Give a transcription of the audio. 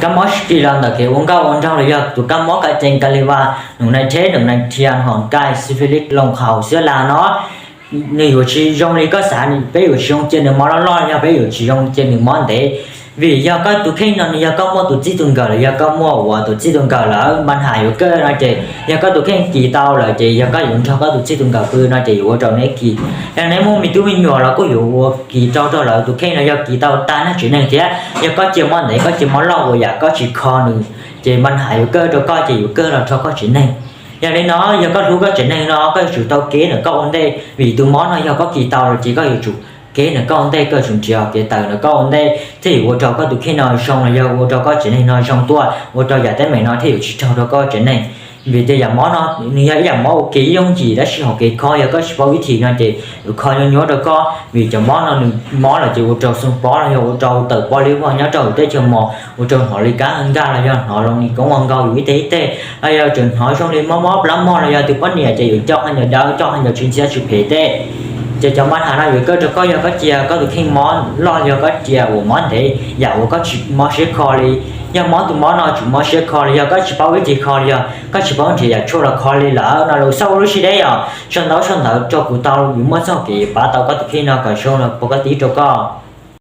Kab mob sib kis los ntawm kev ua nkauj ua nraug los yog tus kab mob ka cees ka li vas, num nai theb, num nai thias, hom kai, syphilis, loos qhaus, xiab las no, nws yuav tsis zoo li koj xav, peb yuav tsis zoo cia nws mob loj loj, yog peb yuav tsis zoo cia nws mob ntev. Vim yog koj tus kheej no nws yog koj muaj tus txij tus nkawm los yog koj muaj tus txij tus nkawm lawm, mas hais yuav kawj no ces yog koj tus kheej kis tau lawm ces yog koj yuav nrog koj tus txij tus nkawm pw no ces yuav ua rau neb kis. Yog neb muaj me tub me nyuam los kuj yuav ua kis rau rau lawv tus kheej no, yog kis tau tag nag tsev neeg thiab. Yog koj cia mob ntev, koj cia mob loj ua yam koj tsis kho nws, ces mas hais yuav kawj rau koj ces yuav kawj los rau koj tsev neeg. Yog li no, yog koj hlub koj tsev neeg no koj yuav tsum tau kev ntawm koj ua ntej, vim tus mob no yog koj kis tau lawm ces koj yuav tsum kev ntawm koj ua ntej, koj yuav tsum nrhiav kev tawm ntawm koj ua ntej thiaj yuav ua rau koj tus kheej no zoo los yog ua rau koj tsev neeg no zoo tuaj, ua rau yam teeb meem no thiaj yuav tsis raug rau koj tsev neeg. Vim tias yam mob no nws yog ib yam mob ua ke yooj yim, tab sis hom kev kho yog koj tsis paub vib thim no ces yuav kho nyuaj nyuaj rau koj, vim cov mob no nws mob lawm ces ua rau xoo pob los yog ua rau tawm pob liab vog nyob rau hauv teb chaws Mos, ua rau hnov li kab nkag los yog hnov zoo li koob ua nkaus yus ib teg ib teg, los yog tseem hnov zoo li mob mob plab mog los yog tus poj niam ces yuav coj qhov ncauj dawb, coj qhov ncauj tsis ntxhiab tsis phem tej. Ces cov mas hav no yuav kawj rau koj yog koj cia koj tus kheej mob loj, yog koj cia uas mob ntev, yam uas koj tsis mob siab kho li. Yog mob tus mob no tsis mob siab kho li, yog koj tsis paub vib thim kho li, yog koj tsis paub nrhiav yam tshuaj los kho li lawm no los xauj lub sij deb yom, sau ntawv sau ntawv rau kuv tau, yuav muaj txoj kev pab tau koj tus kheej no kom zoo los puag koj tib rau koj.